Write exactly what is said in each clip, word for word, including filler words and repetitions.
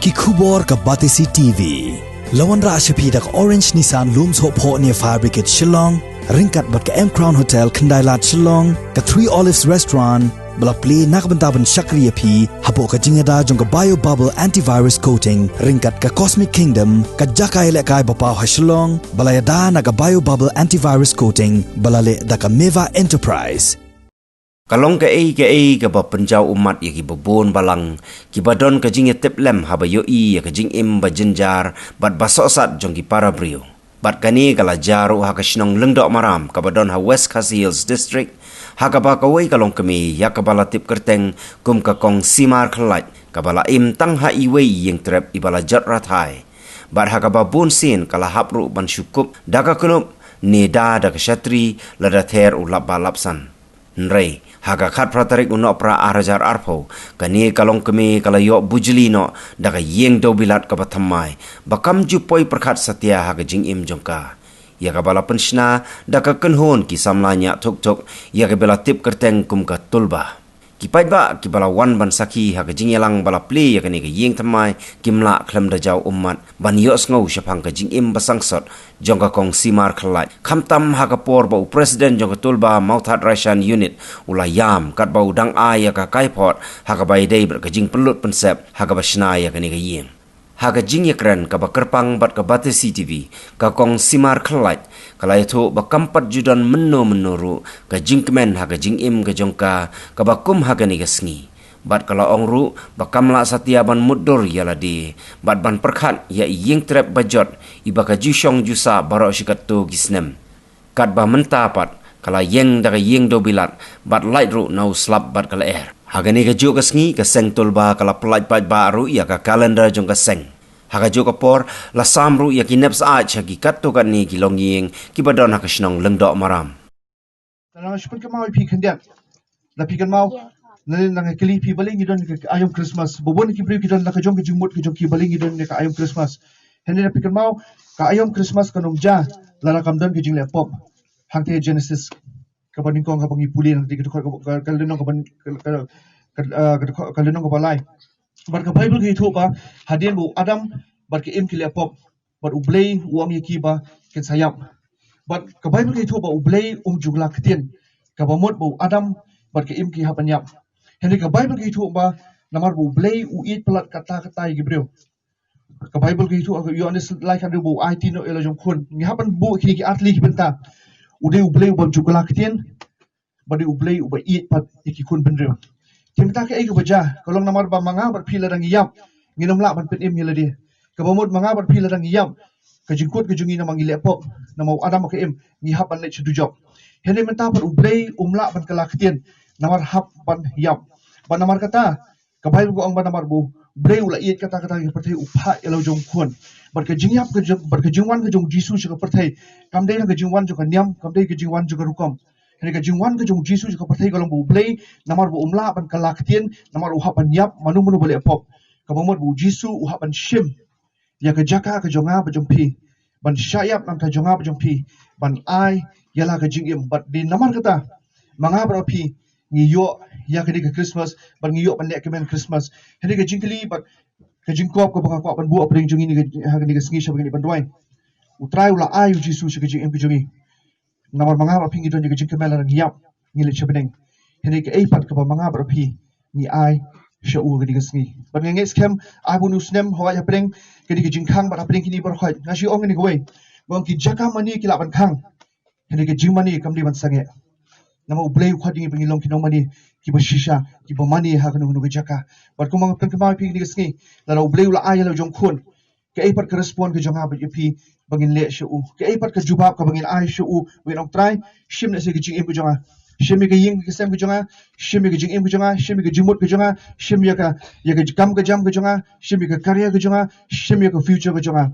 Ki khubor ka Batesi T V. La wanrah sha phi da ka Orange Nissan Lum Sohphoh near Fire Brigade Shillong, ryngkat bad ka M Crown Hotel Khyndailad Shillong, ka Three Olives Restaurant, ba la plie na ka bynta ban shakri ïa phi hapoh ka jingïada jong ka Bio Bubble Antivirus Coating, ryngkat ka Cosmic Kingdom, ka jaka ïalehkai ba paw ha Shillong, ba la ïada na ka Bio Bubble Antivirus Coating, ba la leh da ka Meva Enterprise. Ka long kaei kaei kaba pynjaw ummat ïa kiba bun balang, kiba don ka jingïatiplem haba ïohi ïa ka jingim ba jynjar bad ba sohsat jong ki para briew. Bad kane ka la jia ruh ha ka shnong Lyngdoh Maram kaba don ha West Khasi Hills District, ha kaba kawei ka longkmie ïa kaba la tip kyrteng kum ka Kong Simar Khlait, kaba la im tang ha iwei i ïing trep iba la jot rathai. Bad ha kaba bun sien ka la hap ruh ban shu kup da ka knup ne da da ka shatri lada ther u lap ba lap san. Hynrei ha ka khatphra tarik u Nohprah ar hajar arphew, kane ka longkmie ka la ïoh bujli noh da ka ïing dewbilat kaba thymmai, ba kam ju poi pyrkhat satia ha ka jingim jong ka, ïa kaba la pynshna da ka kynhun ki samla ñiah thuk thuk ïa kaba la tip kyrteng kum ka Tulba. Ki paidbah kiba la wan ban sakhi ha ka jingïalang ba la plie ïa kane ka ïing thymmai kim lah khlem da jaw ummat ban ïohsngew shaphang ka jingim ba sangsot jong ka Kong Simar Khlait, khamtam ha ka por ba u President jong ka Tulba Mawthadraishan Unit u la ïam katba u dang ai ïa ka kaiphod ha kaba ïadei bad ka jingpynlut pynsep ha kaba shna ïa kane ka ïing. Ha ka jingïakren kaba kyrpang bad ka Batesi T V, ka Kong Simar Khlait ka la ïathuh ba kam pat ju don mynno mynno ruh ka jingkmen ha ka jingim ka jong ka kaba kum ha kane ka sngi. Bad ka la ong ruh ba kam lah satia ban mutdur ïa lade bad ban pyrkhat ïa i ïing trep ba jot iba ka ju shong ju sah baroh shi katto ki snem. Katba mynta pat ka la ïeng da ka ïing dewbilat bad lait ruh na u slap bad ka lyer. Ha kane kajuh ka sngi ka seng Tulba ka la pyllait paidbah ruh ïa ka calendar jong ka seng. Ha kajuh ka por la sam ruh ïa ki nep syaid sha ki katto katne ki longïing kiba don ha ka shnong Lyngdoh Maram. Tang shu pynkynmaw ïa phi khyndiat. La phi kynmaw, la nang kylli phi balei ngi don ka aïom Christmas. Ba bun ki briew ki don la ka jong ka jingmut ka jong ki balei ngi don ka aïom Christmas. Hynrei la phi kynmaw, ka aïom Christmas kan ym jia lada kam don ka jingleh pop. Hangta Genesis kaba nyngkong kaba ngi pule, nangta ka dkhot kaba, ka, ka lynnong kaba, ka, ka, ka, ah, ka dkhot, ka lynnong kaba lai. Bad ka Baibl ka ïathuh ba hadien ba u Adam bad ka Im ki leh pop, bad U Blei u ong ïa ki ba kin sa ïap. Bad ka Baibl ka ïathuh ba U Blei um ju kylla ktien, kaba mut ba u Adam bad ka Im ki hap ban ïap. Hynrei ka Baibl ka ïathuh ba namar ba U Blei u ïeit palat katta katta ïa ki briew. Ka Baibl ka ïathuh ha ka Ïoannis lai khathynriew ba u aiti noh ïa la jong u khun. Ngi hap ban buh kine ki artylli ki bynta. U dei U Blei uba ju kylla ktien, bad U Blei uba ïeit pat ïa ki khun bynriew. Te mynta kaei kaba jia, ka long namar ba ma nga bad phi lada ngi ïap, ngin ym lah ban pynim ïa lade. Kaba mut ma nga bad phi lada ngi ïap, ka jingkut ka jong ngi namar ngi leh pop, namar u Adam bad ka Im ngi hap ban leit sha dujok. Hynrei mynta pat U Blei um lah ban kylla ktien, namar hap ban ïap. Bad namar kata, ka Baibl ka ong ba namar ba U Blei u la ïeit katta katta ïa ka pyrthei u phah ïa la u jong u khun. Bad ka jingïap ka jong, bad ka jingwan ka jong U Jisu sha ka pyrthei, kam dei ka jingwan jong ka niam, kam dei ka jingwan jong ka rukom. Hynrei ka jingwan ka jong U Jisu sha ka pyrthei ka long ba U Blei, namar ba um lah ban kylla ktien, namar u hap ban ïap mano mano ba leh pop. Kaba mut ba U Jisu u hap ban shim ïa ka jaka ka jong nga bad jong phi, ban shah ïap na ka bynta jong nga bad jong phi, ban ai ïa la ka jingim. Bad dei namar kata ma nga bad phi ngi ïoh ïa kane ka Christmas, bad ngi ïoh ban leh kmen Christmas. Hynrei ka jingkylli bad ka jingkop kaba nga kwah ban buh hapdeng jong ngi ha kane ka sngi sha ba ngi ban duwai. U Trai u la ai U Jisu sha ka jingim ka jong ngi. Namar ma nga bad phi ngi don ïa ka jingkmen lada ngi ïap, ngi leit sha bneng. Hynrei kaei pat kaba ma nga bad phi ngi ai sha u ha kane ka sngi. Bad nga ngeit skhem, ai bun u snem, hooid hapdeng kane ka jingkhang bad hapdeng kine baroh khoit, nga shu ong kane kawei. Ba ong ki jaka mane ki lah ban khang, hynrei ka jingmane kam dei ban sangeh. Namar U Blei u khot ïa ngi ba ngin long ki nongmane kiba shisha, kiba mane ha kano kano ka jaka. Bad kumba nga pynkynmaw ïa phi kane ka sngi, lada U Blei u la ai ïa la u jong u khun, kaei pat ka respond ka jong nga bad ïa phi ba ngin leh sha u? Kaei pat ka jubab kaba ngin ai sha u, ba ngin ong, Trai, shim lehse ka jingim ka jong nga. Shim ïa ka ïing ka sem ka jong nga, shim ïa ka jingim ka jong nga, shim ïa ka jingmut ka jong nga, shim ïa ka, ïa ka kam ka jam ka jong nga, shim ïa ka career ka jong nga, shim ïa ka future ka jong nga.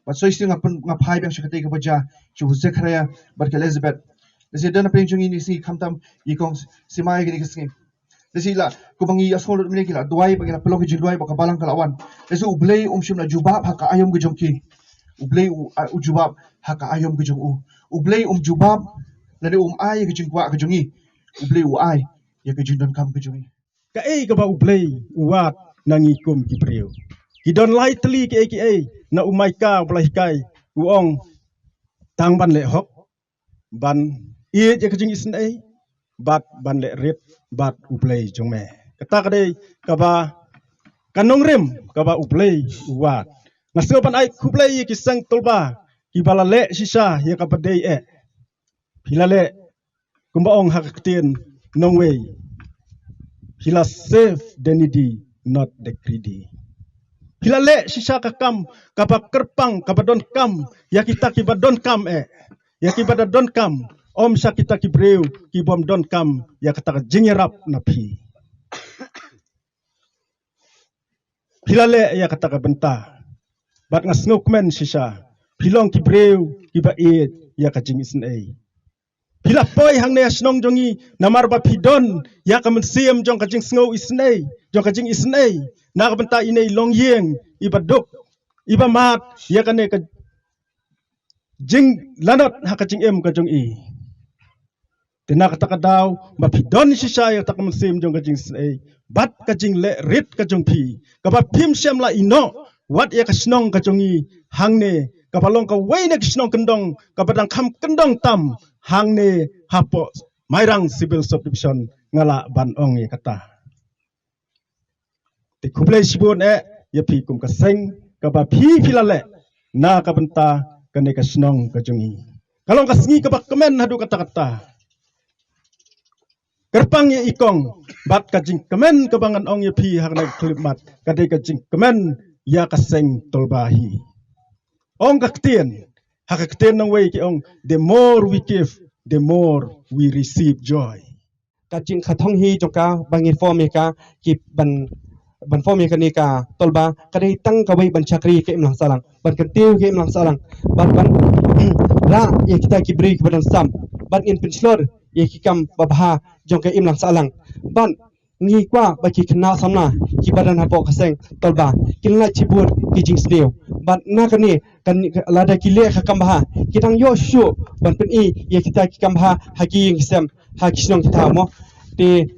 Bad shisha nga pyn, nga phai biang sha katei kaba jia sha u Zechariah bad ka Elizabeth. Lehse don hapdeng jong ngi kine ki sngi khamtam i kong Simar kine ki sngi. Lehse la, kumba ngi ïa sngewthuh mynne ki la duwai, ba ngi la pynlong ka jingduwai, ba ka balang ka la wan. Lehse U Blei um shym la jubab ha ka aïom ka jong ki. U Blei u, a, u jubab ha ka aïom ka jong u. U Blei um jubab lane um ai ïa ka jingkwah ka jong ngi. U Blei u ai ïa ka jingdonkam ka jong ngi. Kaei kaba U Blei u wad na ngi kum ki briew? Ki don lai tylli kiei kiei na u Maika u Blai Hikai, u ong tang ban leh hok, ban ïeit ïa ka jingisynei, bad ban leh rit bad U Blei jong me. Kata ka dei kaba ka nongrim kaba U Blei u wad. Nga sngew ban ai khublei ïa ki seng tolba kiba la leh shisha ïa kaba dei eh. Phi la leh kumba ong ha ka ktien nongwei, phi la save the needy, not the greedy. Phi la leh shisha ka kam kaba kyrpang, kaba donkam ïa kita kiba donkam eh, ïa kiba da donkam, ym sha kita ki briew ki bym donkam ïa kata ka jingïarap na phi. Phi la leh ïa kata ka bynta. Bad nga sngewkmen shisha, phi long ki briew kiba ïeit ïa ka jingisynei. Phi la poi hangne ha shnong jong ngi namar ba phi don ïa ka mynsiem jong ka jingsngew isynei, jong ka jingisynei. Na ka bynta ine i longïing iba duk, iba mad ïa kane ka jinglanot ha ka jingim ka jong i. Te na kata ka daw ba phi don shisha ïa kata ka mynsiem jong ka jingisynei bad ka jingleh rit ka jong phi, kaba phim shym la ïehnoh wat ïa ka shnong ka jong i hangne, kaba long kawei na ki shnong kyndong kaba dang kham kyndong tam hangne hapoh Mairang Civil Subdivision, nga lah ban ong ïa kata. Te khublei shibun eh ïa phi kum ka seng kaba phi phi la leh na ka bynta kane ka shnong ka jong i. Ka long ka sngi kaba kmen haduh katta katta. Kyrpang ïa i kong, bad ka jingkmen kaba ngan ong ïa phi ha kane ka khyllipmat ka dei ka jingkmen ïa ka seng tolba hi. Ong ka ktien, ha ka ktien nongwei ki ong, the more we give, the more we receive joy. Ka jingkhatong hi jong ka ba ngi form ïa ka, ki ban, ban form ïa kane ka tolba, ka dei tang kawei ban shakri ka imlang sahlang, ban kyntiew ka imlang sahlang, ban, ban rah ïa kita ki briew kiba don sam, ban ngin pynshlur ïa ki kam babha jong ka imlang sahlang. Ban ngi kwah ba ki khynnah samla kiba don hapoh ka seng tolba kin lait shibun ki jingsniew. Bad na kane, kan, lada ki leh ka kam bha, ki dang ïoh shuh ban pyni ïa kita ki kam bha ha ki ïing ki sem, ha ki shnong kita mo. Te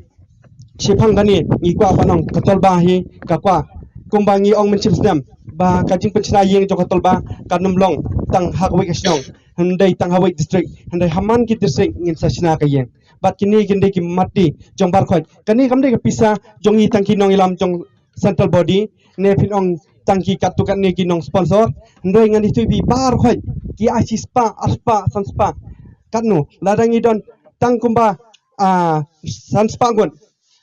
shaphang kane ngi kwah ban ong ka tolba hi ka kwah, kumba ngi ong mynshem snem, ba ka jingpynshna ïing jong ka tolba kan ym long tang ha kawei ka shnong, hynrei tang ha kawei district, hynrei ha man ki district ngin sa shna ka ïing. Bad kine kin dei ki mati jong baroh khoit. Kane kam dei ka pisa jong ngi tang ki nongïalam jong central body, ne phin ong tang ki katto katne ki nong sponsor. Hynrei ngan ïathuh ïa phi baroh khoit ki ai shispah, arspah, sanspah. Katno, lada ngi don tang kumba, ah, sanspah ngut,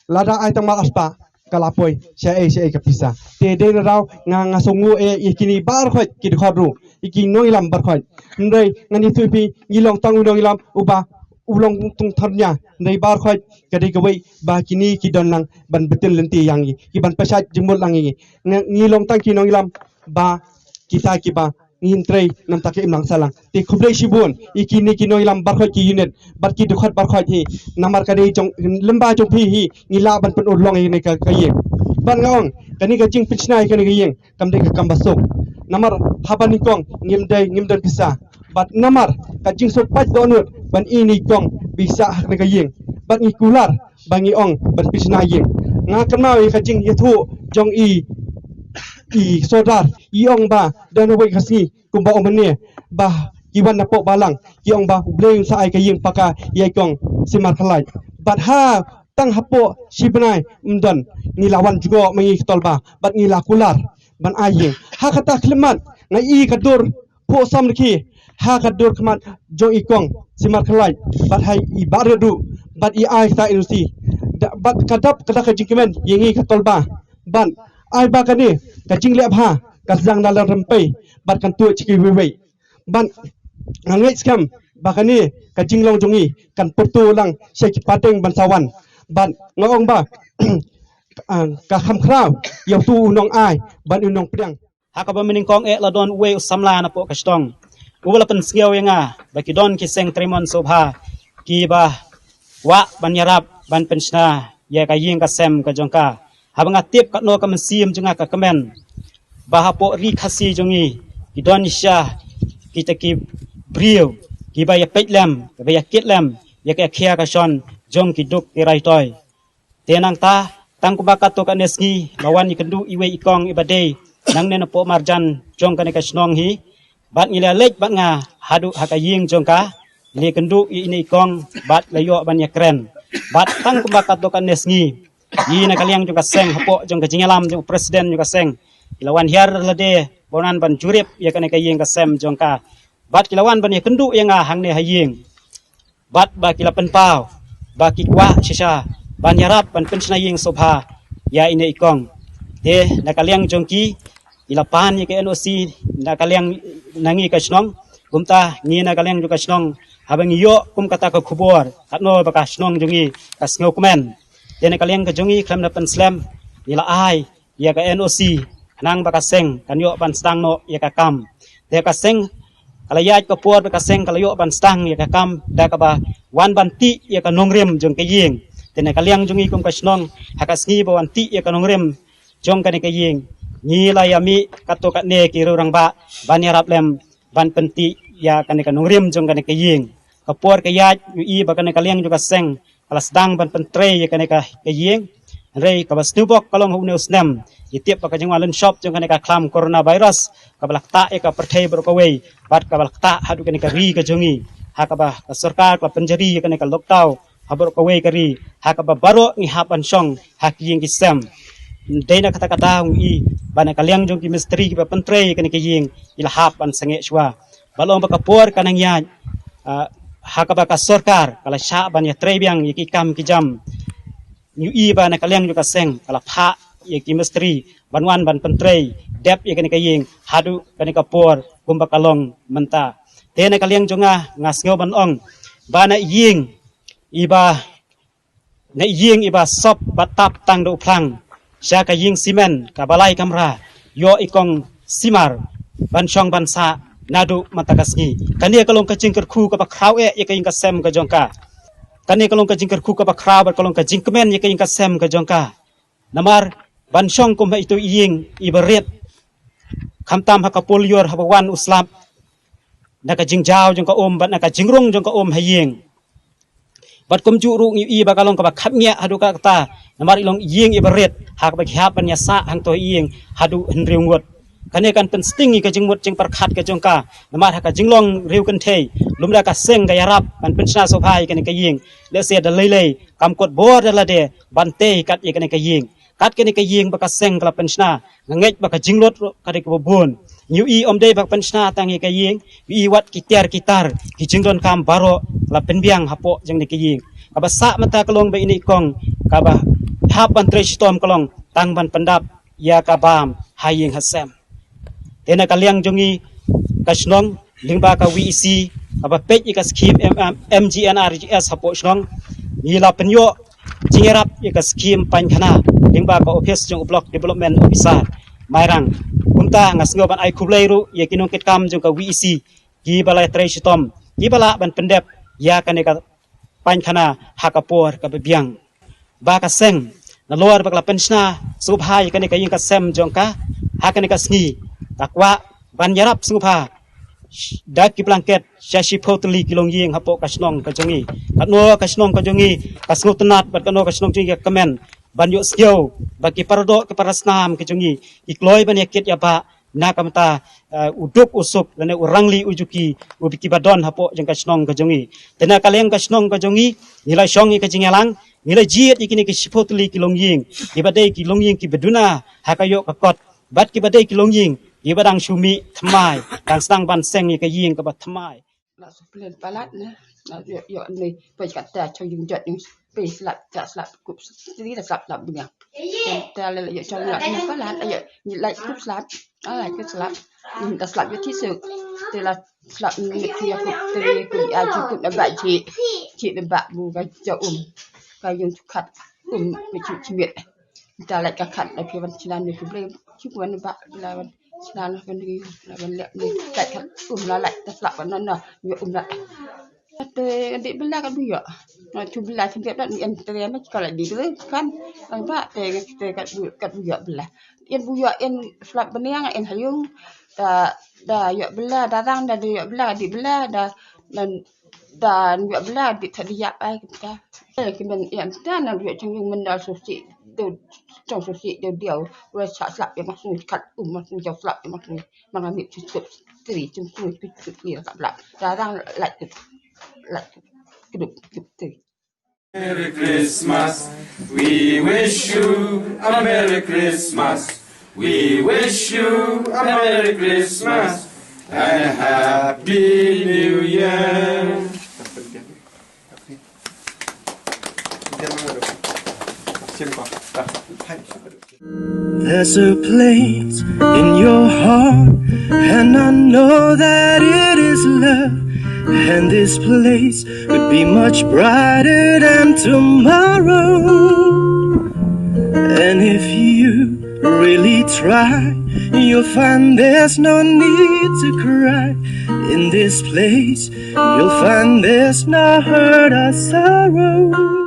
lada ai tang mar arspah, ka la poi shaei shaei ka pisa. Te dei na daw nga, nga sngew eh ïa kine baroh khoit ki dkhot ruh, ïa ki nongïalam baroh khoit. Hynrei ngan ïathuh ïa phi, ngi long tang u nongïalam uba u long tang thar nia, hynrei baroh khoit ka dei kawei ba kine ki don lang ban btin lynti ïa ngi, ki ban pynshait jingmut lang ïa ngi. Ngi, ngi long tang ki nongïalam ba kita kiba ngin trei namar ka imlang sahlang. Te khublei shibun ïa kine ki nongïalam baroh khoit ki unit bad ki dkhot baroh khoit hi, namar ka dei jong, lyngba jong phi hi ngi lah ban pynurlong ïa kane ka, ka ïing. Bad nga ong kane ka jingpynshna ïa kane ka ïing kam dei ka kam ba suk. Namar haba nyngkong ngim dei, ngim don pisa. Bad namar ka jingsuk pait dohnud ban ïoh ïa i kong ba i sah ha kane ka ïing. Bad ngi kular ba ngi ong ban pynshna ïing. Nga kynmaw ïa ka jingïathuh jong i, i Sordar, i ong ba don kawei ka sngi kumba u mynne ba ki wan napoh balang, ki ong ba U Blei un sa ai ka ïing paka ïa i kong Simar Khlait. Bad ha tang hapoh shi bnai ym don, ngi la wan jngoh ma ngi ki tolba bad ngi la kular ban ai ïing. Ha kata ka khyllipmat nga i ka dur phuh sam rkhi ha ka dur khmat jong i kong Simar Khlait bad ha i Bah Riat ruh, bad i ai kata N O C. Da, bad ka dap kata ka jingkmen ïa ngi ka tolba. Bad ai ba kane ka jingleh bha ka sdang na la rympei bad kan tuid sha kiwei wei. Bad nga ngeit skhem ba kane ka jinglong jong ngi kan pyrto lang sha ki pateng ban sa wan. Bad nga ong ba, ah, ka kham khraw ïa uto u nongai bad u nongpdiang. Ha kaba mynnyngkong eh la don uwei u samla napoh ka shnong uba la pynsngew ïa nga ba ki don ki seng trei mon sngewbha kiba kwah ban ïarap ban pynshna ïa ka ïing ka sem ka jong ka. Haba nga tip katno ka mynsiem jong nga ka kmen ba hapoh ri Khasi jong ngi ki don shisha kita ki briew kiba ïa peit lem, kiba ïa kit lem ïa ka ïa khia ka shon jong ki duk ki raitoi. Te nangta tang kumba katto katne sngi la wan ïakynduh iwei i kong iba dei nangne napoh marjan jong kane ka shnong hi. Bad ngi la leit bad nga haduh ha ka ïing jong ka, ngi la kynduh ïa ine i kong bad la ïoh ban ïakren. Bad tang kumba katto katne sngi, ngi na ka liang jong ka seng, hapoh jong ka jingïalam jong u president jong ka seng, ki la wan hiar lade ban wan ban jurip ïa kane ka ïing ka sem jong ka. Bad ki la wan ban ïakynduh ïa nga hangne ha ïing. Bad ba ki la pynpaw ba ki kwah shisha ban ïarap ban pynshna ïing sngewbha ïa ine i kong. Te na ka liang jong ki, ki la pan ïa ka N O C na ka liang na ngi ka shnong. Kumta ngi na ka liang jong ka shnong, haba ngi ïoh kum kata ka khubor, katno ba ka shnong jong ngi ka sngewkmen. Te na ka liang ka jong ngi khlem da pynslem, ngi la ai ïa ka N O C, khnang ba ka seng kan ïoh ban sdang noh ïa ka kam. Te ka seng ka la ïaid ka por ba ka seng ka la ïoh ban sdang ïa ka kam da kaba wan ban tih ïa ka nongrim jong ka ïing. Te na ka liang jong ngi kum ka shnong, ha ka sngi ba wan tih ïa ka nongrim jong kane ka ïing, ngi la ïa mih katto katne ki riew rangbah ban ïarap lem ban pyntih ïa kane ka nongrim jong kane ka ïing. Ka por ka ïaid, ngi ïohi ba kane ka liang jong ka seng ka la sdang ban pyntrei ïa kane ka, ka ïing. Hynrei kaba sniewbok ka long ha une u snem, ngi tip ba ka jingwan lynshop jong kane ka khlam coronavirus kaba la ktah ïa ka pyrthei baroh kawei, bad kaba la ktah haduh kane ka ri ka jong ngi, ha kaba ka sorkar ka la pynjari ïa kane ka lockdown ha baroh kawei ka ri, ha kaba baroh ngi hap ban shong ha ki ïing ki sem. Dei na kata ka daw ngi ïohi ba na ka liang jong ki mistri kiba pyntrei ïa kane ka ïing, ki la hap ban sangeh shuwa. Ba long ba ka por ka nang ïaid, ah, ha kaba ka sorkar ka la shah ban ïatrei biang ïa ki kam ki jam. Ngi ïohi ba na ka liang jong ka seng ka la phah ïa ki mistri ban wan ban pyntrei dep ïa kane ka ïing haduh kane ka por kumba ka long mynta. Te na ka liang jong nga, nga sngew ban ong ba na ïing iba, na ïing iba sop bad tap tang da u phlang sha ka ïing simen kaba lai kamra, ïoh i kong Simar ban shong ban sah naduh mynta ka sngi. Kane ka long ka jingkyrkhu kaba khraw eh ïa ka ïing ka sem ka jong ka. Kane ka long ka jingkyrkhu kaba khraw bad ka long ka jingkmen ïa ka ïing ka sem ka jong ka. Namar ban shong kum ha itu i ïing iba rit, khamtam ha ka por lyiur haba wan u slap, na ka jingjaw jong ka um bad na ka jingrung jong ka um ha ïing. Bad kumjuh ruh ngi ïohi ba ka long kaba khapngiah haduh katta, namar i long ïing iba rit, ha kaba ki hap ban ïasah hangto ha ïing haduh hynriew ngut. Kane kan pynsting ïa ka jingmut jingpyrkhat ka jong ka, namar ha ka jinglong riew kynthei, lymda ka seng ka ïarap ban pynshna sngewbha ïa kane ka ïing, lehse da lei lei kam kot bor da lade ban tei kat ïa kane ka ïing. Kat kane ka ïing ba ka seng ka la pynshna, nga ngeit ba ka jinglut ruh ka dei kaba bun. Ngi ïohi ym dei ba ka pynshna tang ïa ka ïing, ngi ïohi wat ki tiar ki tar, ki jingdonkam baroh ka la pynbiang hapoh jong kane ka ïing. Kaba sah mynta ka long ba ine i kong kaba hap ban trei shitom ka long tang ban pyndap ïa ka bam ha ïing ha sem. Te na ka liang jong ngi ka shnong, lyngba ka V E C, kaba peit ïa ka skhim M-, M-, M G N R G S hapoh shnong, ngi la pynïoh jingïarap ïa ka skhim paiñkhana lyngba ka ophis jong u Block Development Officer Mairang. Kumta nga sngew ban ai khublei ruh ïa ki nongkitkam jong ka V E C, kiba la trei shitom, kiba lah ban pyndep ïa kane ka paiñkhana ha ka por kaba biang. Ba ka seng, nalor ba ka la pynshna sngewbha ïa kane ka ïing ka sem jong ka ha kane ka sngi, ka kwah ban ïarap sngewbha da ki blanket sha shiphew tylli ki longïing hapoh ka shnong ka jong ngi. Katno ka shnong ka jong ngi ka sngewtynnat bad katno ka shnong jong ngi ka kmen ban ïohsngew ba ki paradoh ki parasnam ka jong ngi ki kloi ban ïakit ïabah na ka bynta, eh, u duk u suk lane u rangli u juki u ba ki ba don hapoh jong ka shnong ka jong ngi. Te na ka liang ka shnong ka jong ngi, ngi la shong ïa ka jingïalang, ngi la jied ïa kine ki shiphew tylli ki longïing, kiba dei ki longïing kiba duna ha ka ïoh ka kot, bad kiba dei ki longïing kiba dang shu mih thymmai, dang sdang ban seng ïa ka ïing kaba thymmai. La su plen palat na, la ïoh, ïoh ni, poi kata chong jing jot ni, poi slap, chak slap, kup, tri la slap, slap bniang. Ta la ïoh chong la ni palat, la ïoh ni la kup slap, ah, la kup slap. Ni ta slap ïoh ti su. Te la slap ni ti kup, tri kup, ah, ji kup na ba ji. Ji na ba bu ka ja um. Ka yung chu khat, um, ni chu chmiet. Ta la ka khat, la phi wan chilan ni kup le, chu wan ba, la wan. Sna la ban ri, la ban leh ni, kat kat, um la leh, ta slap ban na, na, ïoh um la. Te di bela kat bu ïoh. Na chu bela chu bela ni en te ma ka la di tu kan. Ang ba te, te kat bu, kat bu ïoh bela. En bu ïoh en slap bniang en ha yung. Da, da ïoh bela, da dang da ïoh bela, di bela, da Nan da nwi bla bi ta di yap ai kita. Eh, ki men yam ta nan wi chang yung men da so si do chang so si do diaw. Wa sa slap ya mak sung kat um mak sung jaw slap ya mak sung. Manga mi chu chup tri chung sung pi chup ni la bla. Da dang lait chup lait chup. Kudup chup tri. Merry Christmas. We wish you a Merry Christmas. We wish you a Merry Christmas and a Happy New Year. There's a place in your heart, and I know that it is love. And this place could be much brighter than tomorrow. And if you really try, you'll find there's no need to cry. In this place, you'll find there's no hurt or sorrow.